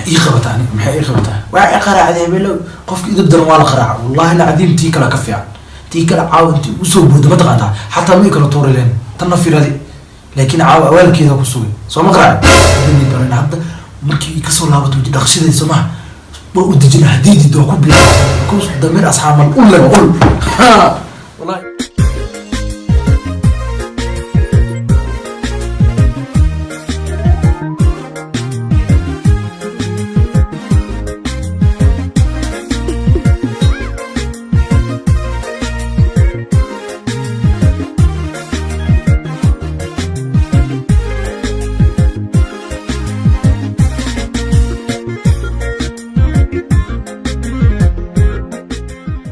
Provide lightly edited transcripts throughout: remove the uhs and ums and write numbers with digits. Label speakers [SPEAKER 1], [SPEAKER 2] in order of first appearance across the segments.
[SPEAKER 1] Maxay ii qabataa ani? Maxay ii qabataa? Waa i qaraacday habeelow. Qofka idab daran waa la qaraaca. Wallahi alcadiim, tii kale ka fiican. Tii kale caawa intii usoo boodo, mataqaantaa, xataa ma i kala tuuri leen. Tanna firadi, laakiin caawa awaalkeeda ku sugay. Soo ma qaraac baran. Hadda markii kasoo laabato waji dhaqashadeeda, soo maha, waa u dejina. Haddii diido, waa ku bilaaba because damir asxaamal ul le ul, wallahi.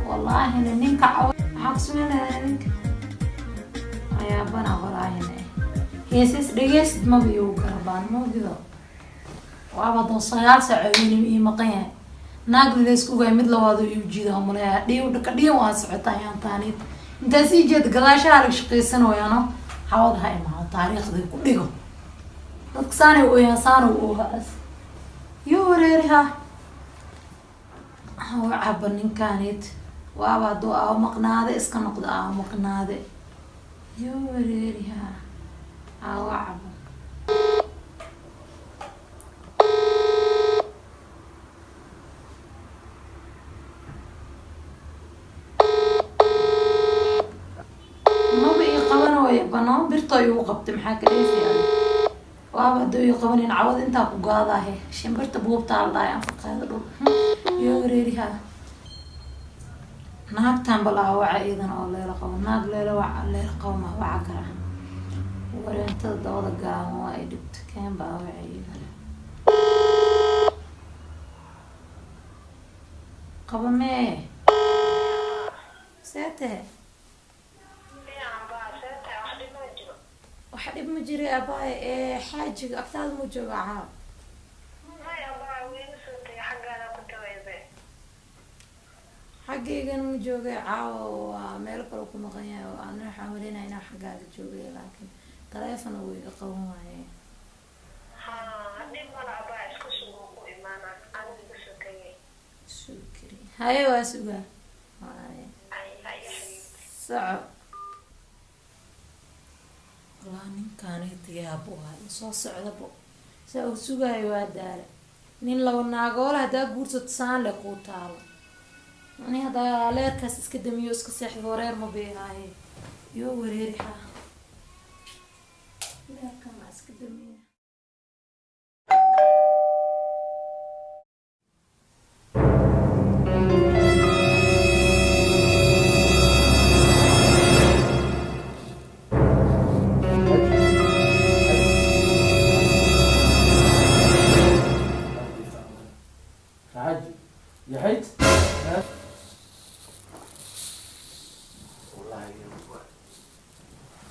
[SPEAKER 2] Wallaahina ninka waxaa ku sameynaya ninka ayaabana. Walaahina heeses dhegeysid maba igu garabaan mawdido. Waaba doo 9 saac haweenimo ii maqan yahay. Naag laysku ogaay mid labaad oo iu jiida umaleeya. Dhiiw dhaka dhiiw aan socota ayaan taaniid intaa sii jeed gadaashaha laga shaqaysanayano. Hawada ha imaado, taariikhdii ku dhigo. Dadka saanay ooyaan, saana u oohaas iyo wareeriha caba ninkaanid. Waaba hadduu aawo maqnaade iska noqdo, aawo maqnaade iyo wareeriha aawo cabo. Maba ii qabanooyo banoo birtoo igu qabtay. Maxaa ka dheefaya? Waaba hadduu ii qabanin, cawad intaa ku gaadaahe. Shimbirta buubtaa la dhahay anfaqeeda dhul iyo wareeriha. Naagtan bal aawaca iidan oo leela qabo. Naag leela waca, leela qabo ma waca kara. Wareentada dabada gaaban waa ay dhibto. Keen ba aawaca iidan qaba mee? See tahe? Wax dhib ma jira, abaaye. Ee xaajiga agtaada mu jooga caaw? Xaggaygan mu joogay caawa, waa meel kale ku maqan yahay. Oo ana waxaan malinaya inaa xaggaaga joogay, laakiin taleefon uu iga qaban waaye. Shukri, haye, waa sugaa. Haye, soco. Walaa ninkaanita yaabo waay soo socdabo. Saa uu sugaayo waa daala. Nin laba naagoole haddaa guursato, saan le kuu taalo. Ani haddaa leerkaas iska damiyo, iska seexdo, wareer ma beehaaye iyo wareerixa. Leerkan waa iska damiya.
[SPEAKER 1] حاجي يا حيت، والله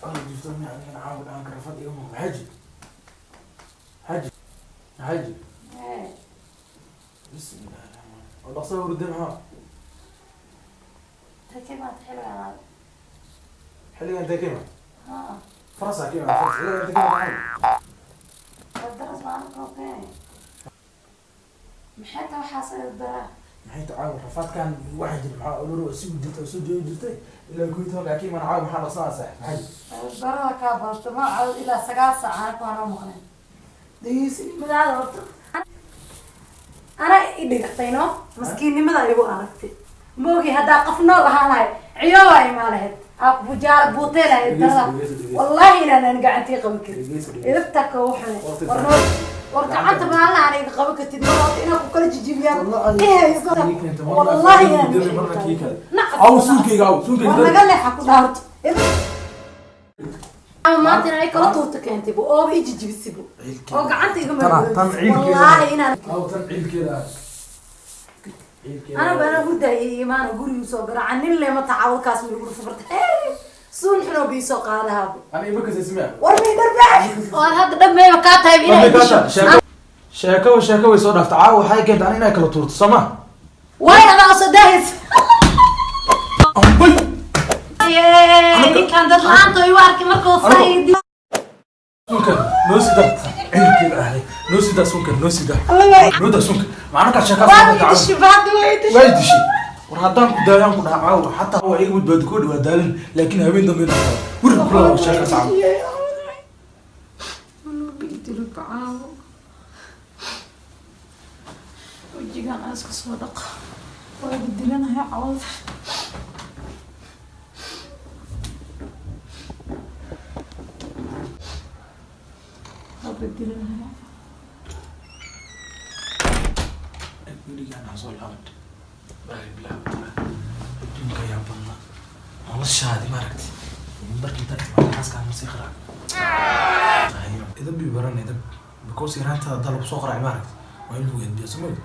[SPEAKER 1] أنا جبتني أنا عاود أنا كرفت يوم. حاجي حاجي حاجي.
[SPEAKER 2] Ee,
[SPEAKER 1] بسم الله الرحمن الرحيم. والله صور الدمعة.
[SPEAKER 2] Takee baad xilligan?
[SPEAKER 1] حلقة أنت كيما
[SPEAKER 2] Haa.
[SPEAKER 1] فرصة كيما فرصة. حلقة أنت كيما تعال.
[SPEAKER 2] Daras maalin koo keenay. Maxay tahay waxaas ay daraa?
[SPEAKER 1] Maxay tacaawun rafaadkan waxaa jira? Maxaa oloro si jirta oo soo joogi jirtay ilaa 11-ka kiiman. Caaw maxaa dhaqsanaa, saaxib maxay?
[SPEAKER 2] Darada kaa badata ma cawd ilaa 9 saac anaka waana maqnay. Dhegeysinimadaada horta ana i dhigatay, no maskiinnimada igu aragtay. Moogi haddaa qof nool ahaan lahay, ciyoobaa imaa lahayd, bujaal buutee lahayd. Darada wallahi inaanan gacantii qaban karin. Idabta ka waxan war nool, war gacanta maalin aan iga qaban kartid mar horta inaan ku kala jijibiyaan i hayso. Wallahi inaan
[SPEAKER 1] aw suunkayga, aw suunkayga.
[SPEAKER 2] War naga leexa ku dhaarto. Ama maanta inay kala tuurta keentay bu ooba i jijibisibu oo gacanta iga
[SPEAKER 1] Tan ciilkeeda.
[SPEAKER 2] Wallaahi inaan
[SPEAKER 1] Aw tan ciilkeeda, ciilkeeda.
[SPEAKER 2] Ana bana hurdayay imaana gurigu soo garaaca nin lema tacaawudkaas ma igu dhufa barta suun xunoo bii soo qaadahaabo.
[SPEAKER 1] Ana ima kasay simea.
[SPEAKER 2] War may dharbaax oo aad hadda dhameeba kaa tahay inay disho.
[SPEAKER 1] Sheeko sheeko way soo dhaaftay. Caawa waxay keentay ana inay kala tuurto, soo ma?
[SPEAKER 2] Waay adaa soo daahaysa.
[SPEAKER 1] Ambay.
[SPEAKER 2] Ninkan dad la-aanta igu arkay markuu saayidi.
[SPEAKER 1] Suunkan. Noo sida cirkeeda ahday, noo sida sunka, noo sida, noo da sunka macna ka sheeka.
[SPEAKER 2] Waa dishay baad, waa dishay.
[SPEAKER 1] Way dishay. War haddaan ku daayaan ku dhaha caawa xataa waa iga badbaadi koo dhawaa daalin, laakiin habeen dambe inaan tago guriga kula waa sheeka sacab.
[SPEAKER 2] Wejigan aan iska soo dhaqo, waa bedilanahay cawada. Waa bedilanahay.
[SPEAKER 1] Weligaan ha soo laaban. Wallaahi bilaahi taala, adduunka ayaa badna noloshaadi maaragtay. Markii intaad timaado xaaska ma sii qaraac idab bi baran idab, because yaraantaada haddaa lagu soo qaraac maaragtay, waa in lagu edbiya, soo ma ogid?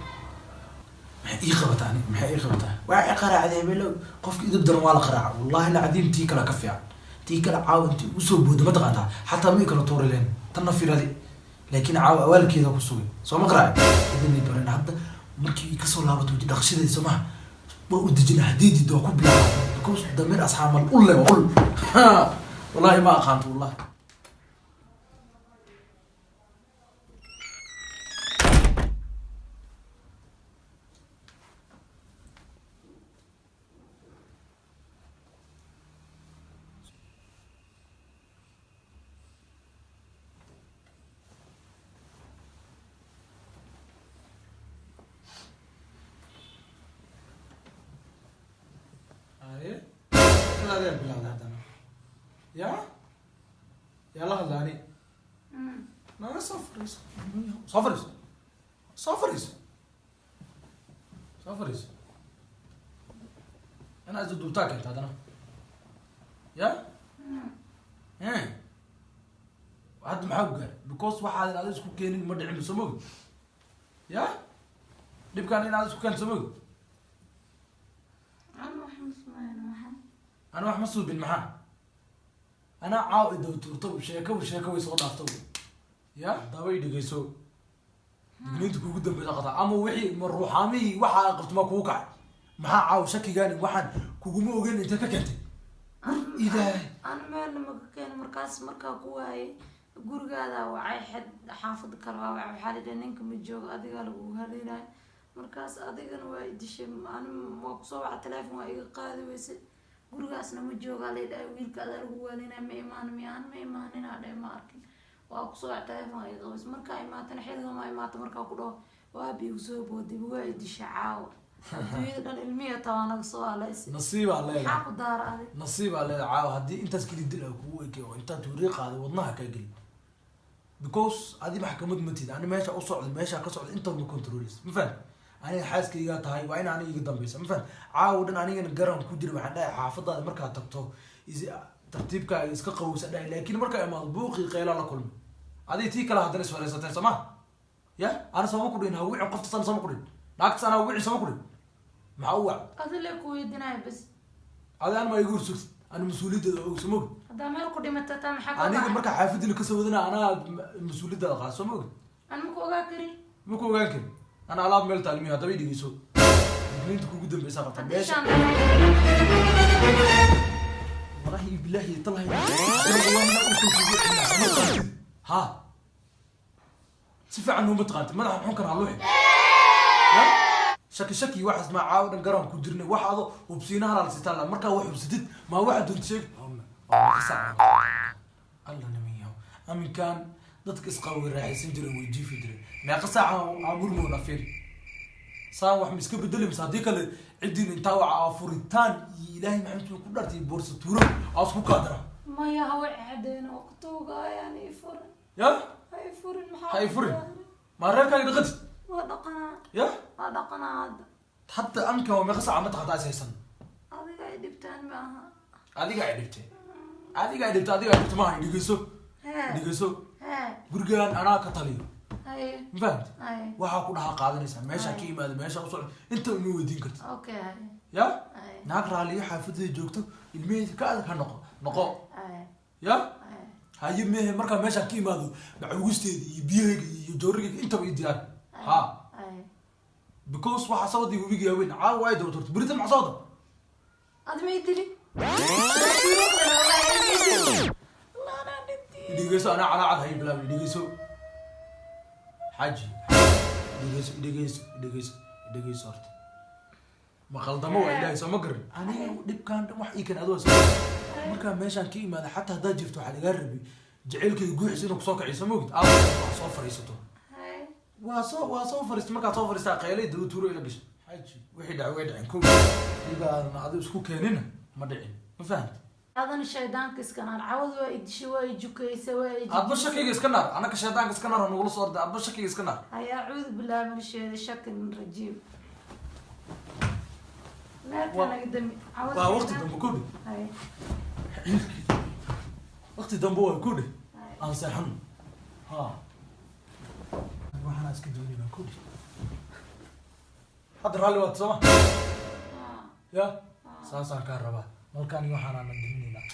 [SPEAKER 1] Maxay ii qabataa ani? Maxay ii qabataa? Waa i qaraacday hebelow, qofka idab daran waa la qaraaca. Wallahi alcadiim, tii kale ka fiican. Tii kale caawa intii ugu soo boodo ma taqaantaa, xataa ma i kala tuuri leen. Tanna firadi, laakiin caawa awaalkeeda ku sugay, soo ma qaraac idab bi baran. Hadda markii kasoo laabato weji dhaqashadeeda, soo maha, waa u dejina. Haddii diido waa ku bilaaba, because dameer asxaamal ul le waa ul. Wallahi ma aqaanto wallahi. Haye, adeer bilowda haddana. Ya yaa la hadla ani? Naga soo fariiso, soo fariiso, soo fariiso, soo fariiso. Inaa isduduubtaa keenta haddana. Ya hadda maxaa ku gaaray? Because waxaadan adiga isku keenin ma dhicin, soo mogid? Ya dhibkaan inaad isku keento, soo mogid?
[SPEAKER 2] Ana wax ma samayn, maxaa?
[SPEAKER 1] Ana wax ma suubin, maxaa? Anaa caaw idaw tuurto, sheeko sheeko way soo dhaafto. Ya daba i dhegeyso, digniinta kugu dambeysa qataa ama wixii ma ruuxaamihii waxaa qabto ma kugu kacay? Maxaa caaw shakigaani waxaan kuguma ogeyn intee ka keentay? Ilaahay.
[SPEAKER 2] Ana meelna maka keeni. Markaas markaa ku waayay gurigaada wacay, xed xaafada kale waa wacay, waxaa la dhahay ninka ma joogo, adigaa lagu haleynaayo. Markaas adigana waa i dishay. Ani waa kusoo waca, teleefon waa iga qaadi weysay, gurigaasna ma joogaa la dhahay, wiilka adaa lagu waalinaya, ma imaan miyaan? Ma imaanin aa dhahay, ma arkin. Waa kusoo waca, teleefon waa iga qabays. Markaa imaatana xilliga ma imaata, markaa ku dhaho waa bi igu soo booday, waa i dishay caawa. Adduunyada dhan ilmihi taa naga soo haleysay.
[SPEAKER 1] Nasiibaa leedahay.
[SPEAKER 2] Maxaa ku daara adig?
[SPEAKER 1] Nasiibaa leedahay. Caawa haddii intaas keli dil ah kugu ekey oo intaan tuurii qaaday wadnaha kaa geli, because adi maxkamad matid. Ani meesha u socday, meesha ka socday inta ma controlis, ma fahan? Aniga xaaskaygaa tahay, waa in aniga iga dambeysa, ma fahan? Caawa dhan anigana garan ku jira. Waxaan dhahay xaafadaada markaad tagto tartiibkaaga iska qawowsa dhahay, laakiin markaa imaado buuqii qeylaa la kulmay. Adiga tii kale haddana iswareysateen, soo ma? Ya ana sooma ku dhihin ha wicin qofta sana, sooma ku dhihin naagtas anaa wicin, sooma ku dhihin? Maxaa u wac?
[SPEAKER 2] Adi le ku weydiinaya bas.
[SPEAKER 1] Adi an ma igu horsugtid, ana mas-uuliyaddeeda og, soo ma ogid?
[SPEAKER 2] Haddaa meel ku dhimata taa maxaa ka
[SPEAKER 1] Aniga
[SPEAKER 2] baxay?
[SPEAKER 1] Markaa xaafadii kasoo wadana anaa mas-uuliyaddaada qaad, soo ma ogid?
[SPEAKER 2] An ma ku ogaa karin.
[SPEAKER 1] Ma ku ogaan karin. Ana alaab meel taalmiyo. Haddaba i dhegeyso, digniinta kugu dambeysa qabta
[SPEAKER 2] haddii
[SPEAKER 1] meesha
[SPEAKER 2] shaan
[SPEAKER 1] Wallahi billahi tallahi wallahi ma uu kugu celina. Ha si fiican uma taqaantid madaxa xun kan haluuxi. Ya shaki shaki waxaas ma caaw dhan garan ku jirnay. Wax ado hubsiinaha la sitaan markaa wax hubsatid ma waxa doonta sheeg. Alla namiyaw, aminkan dadka isqaba way raaxaysan jireen, way jiifi jireen. Meeqa saaca aan murmoona? Fiir saan wax ma iska bedeli mise haddii kale ciddin intaa waca furitaan iyo ilaahay maxamed ku dhartay boorsa tuuro aa isku kaadara.
[SPEAKER 2] Maya, hawa cadeen oo ku tuugayaan i furin.
[SPEAKER 1] Ya
[SPEAKER 2] Ha i furin, maxaa?
[SPEAKER 1] Ha i furin. Ma reerkaaga dhaqatid?
[SPEAKER 2] Waa dhaqanaa.
[SPEAKER 1] Ya
[SPEAKER 2] Waa dhaqanaa hadda.
[SPEAKER 1] Hadda aminkan waa meeqa saaca ma taqataa is haysan?
[SPEAKER 2] Adiga ay dhibtaan ma aha.
[SPEAKER 1] Adiga ay dhibtay, adiga ay dhibtay, adiga ay dhibtay. Maaha, dhegeyso.
[SPEAKER 2] Hee.
[SPEAKER 1] Dhegeyso.
[SPEAKER 2] Hee.
[SPEAKER 1] Gurigaan anaa ka taliyo.
[SPEAKER 2] Haye.
[SPEAKER 1] Ma fahamti?
[SPEAKER 2] Haye.
[SPEAKER 1] Waxaa ku dhaha qaadanaysaa meeshaa ka yimaada, meeshaa u socda inta uma weydiin kartid.
[SPEAKER 2] Okay, haye.
[SPEAKER 1] Ya
[SPEAKER 2] Haye.
[SPEAKER 1] naag raaliyo xaafadeeda joogto, ilmaheeda ka adag ha noqo noqo.
[SPEAKER 2] Haye.
[SPEAKER 1] Ya
[SPEAKER 2] Haye.
[SPEAKER 1] Haye mehe, markaa meeshaan ka imaado macawisteeda iyo biyahayga iyo joorigayga intaba ii diyaar ha.
[SPEAKER 2] Haye.
[SPEAKER 1] Because waxaa soo waday webiga waaweyn caawa ay daba turto berita maxaa soo wada?
[SPEAKER 2] Adi ma i dili.
[SPEAKER 1] Idhegeyso, anaa calaacad hay bilaab. Idhegeyso xaaji, idhegeyso, idhegeyso, idhegeyso, idhegeyso. Horta ma qaldamo, waa Ilaahay, soo ma garan. Aniga dhibkaan dhan wax ii kan adoo soo markaa meeshaan ka imaada, xataa haddaad jirto waxaa lagaa rabay jaceylkayga guuxiisa inuu kusoo kiciyo, soo mogid? Aa waa soo fariisato.
[SPEAKER 2] Hay.
[SPEAKER 1] Waa soo fariista. Markaad soo fariistaa qaylay daba tuuro ila gasho. Xaaji, wixii dhacay way dhaceen. Kow dhibaadan adigu isku keenina ma dhicin, ma fahamti?
[SPEAKER 2] Adana shaydaanka iska naar. Cawad waa idishay, waa ijukaysa, waa ij
[SPEAKER 1] Adba shakiga iska naar, anaka shaydaanka iska naar oo nagula soo orday. Adba shakiga iska naar.
[SPEAKER 2] Hay, acuudu billahi min sheeda shakin rajiim. Leerka naga dami cawad.
[SPEAKER 1] Waa waqti dambe kudhi.
[SPEAKER 2] Hay.
[SPEAKER 1] Waqti dambe waa kudhi.
[SPEAKER 2] Hay.
[SPEAKER 1] Aan seexano. Ha, waxaana iska doonayna kudhi. Hadda raalli waad sooma?
[SPEAKER 2] Ah.
[SPEAKER 1] Ya, saasaan kaa rabaa. Malkaan iyo waxaanaan daminaynaa.